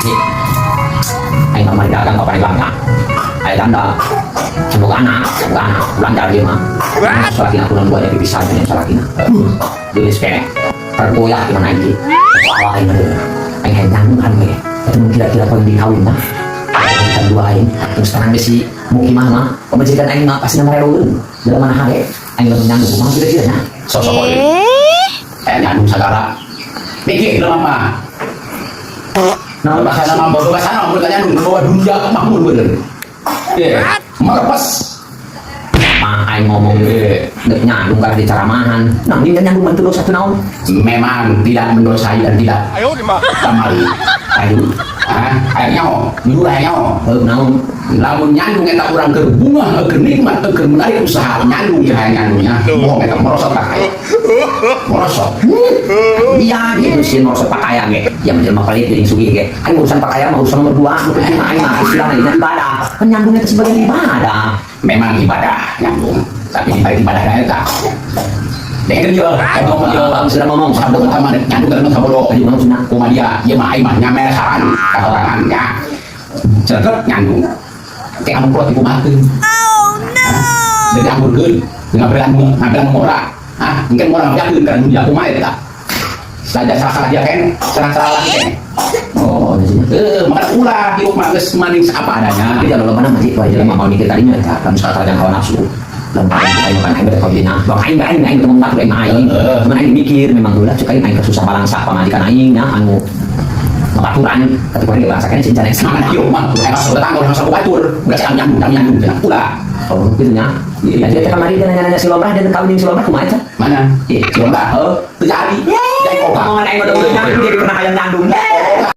Nih. Aing kamari dagang ka Palembang. Aya janda. Semoga anak, semoga anak, belanja dia mah. Salakina kurang dua jadi bisa dengan salakina. Geus keneh. Tergoyah gimana ini? Wah, aing mah. Aing hayang nyandung kan we. Eta mun kira-kira paling dikawin mah. Kan dua aing. Terus terang si Mukimah mah, pamajikan aing mah pasti marelueun. Dalam mana hare aing lamun nyandung kumaha kira-kira nya? Sosok eh nyandung segala. Mikir jelema mah. Nah, Bahasa nama bodoh bahasa nama mereka nyandung bawa dunia makmur bener. Iya, merepas. Mah aing ngomong dek nyandung karena dicaramahan. Nah, ini nyandung bantu dosa tuh naon? Memang tidak mendosai dan tidak kamari. Aduh, ah, aing nyaho, jujur aing nyaho. Heuh, naon? Lamun nyandung eta urang keur bungah, keur nikmat, keur menarik usaha nyandung ya hayang nyandungnya. Bohong eta merosot tak merosot. Iya, gitu sih merosot pakaian ge. Yang jelema pelit jeung sugih ge. Aing urusan pakaian mah urusan nomor dua, nu penting mah aing mah istilahna dina ibadah. Kan nyandungnya itu sebagai ibadah. Memang ibadah nyandung, tapi dibalik ibadah eta. Dengerin yo, aing ngomong yo. Sudah ngomong. Sabodo sama nyandung kan sabodo. Ayo ngomong cenah. Kumaha dia, ieu mah aing mah nyamel saran ka sorangan nya. Cegek nyandung. Kayak amun kuat dikumahakeun. Oh no. Jadi amburkeun, ngabelan ngabelan ngora. Ah, mungkin ngora ngabelan kana dunia kumaha eta. Saja salah dia kan, salah salah lagi kan. Oh, jadi Eh, makanya ulah hirup mah geus maning apa adanya. Tapi jangan loba mah sih, wah jelema mau mikir tadinya eta kan salah hawa nafsu. Lamun aing aing kan aing kau dina. Bang aing aing aing ngomong batur aing aing. Cuman aing mikir memang heula cek aing aing susah balangsa pamajikan aing nya anu babaturan tapi kemarin balangsa kayaknya cincang yang Mana hirup mah, emang sudah tanggung harus aku batur. Udah sekarang nyandung, kami nyandung, cenah. Ulah. Oh, gitu nya. Iya, jadi kemarin dia nanya-nanya si Lomrah dan kawin si Lomrah kumaha eta? Mana? Iya. Si Lomba, heuh, teu jadi. Jadi ogah. Omongan aing udah nyandung jadi pernah hayang nyandung.